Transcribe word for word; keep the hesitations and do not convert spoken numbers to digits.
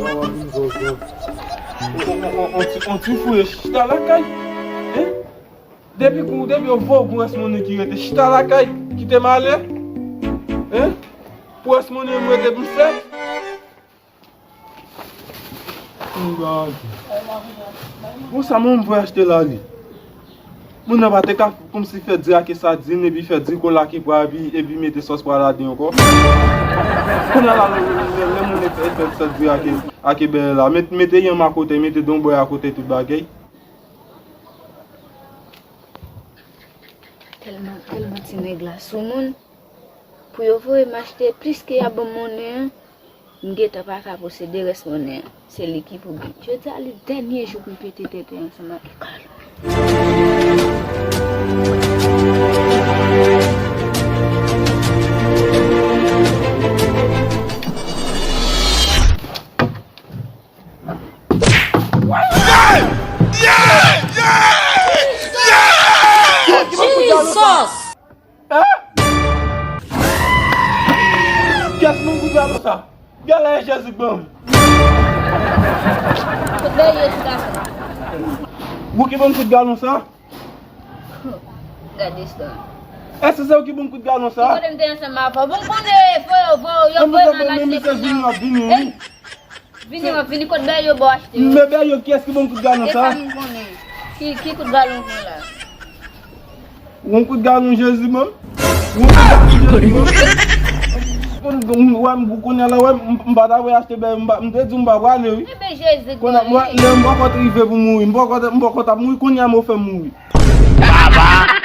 w ap vin vòlè. On, on, on, on ti, on ti fou, chita lakay. Hein? Depi kou, depi yo voye w pou rès monnen ki rete, chita lakay, kite m ale. Hein? Pou rès monnen m rete pou m fè. Bon, sa mwen m vle achte la li. Moun nan pa te ka kòmsi fè diri ake sadin, epi fè diri kola ki pwa, epi, epi mete sòs pwa ladan ankò. Kounye a la, lè, lè, lè moun fè, fè, fè diri ake, ake bèlè la, met, mete yanm akote, mete donbòy akote, tout bagay. Tèlman, tèlman ti nèg la sou moun. Pou yo voye m achte plis ke y ap ban m monnen an, m gentan pa ka posede rès monnen an. Se li ki pou gen. Jodi a li dènye jou pou m pete tenten ansanm ak Kalon. Jesus! Hein? Kiyès moun kout galon sa? Gade la Jezi k ban m. Kout bèl yo ti gason. Ou ki ban m kout galon sa? Gade sa. Èske se ou ki ban m kout galon sa? Ki kote m te ansanm avè w? Bon, m konnen fò yo voye, yo voye m al achte kounye a. Vini, wi. Vini, w ap vini kot bèl yo ba w achte yo. Men bèl yo, kiyès ki ban m kout galon sa? E sa m konnen. Ki, ki kout galon konn la? Yon kout galon Jezi, man. Yon kout galon Jezi, man. Konn, wè, m, kounye a la, wè, m, m pa ta vle achte bèl, m pa, m te di w m pa prale, wi. Ebyen, Jezi, kounye a, lè m poko t rive pou mouri, m poko t, m poko t ap mouri, kounye a m fè m mouri. Papa!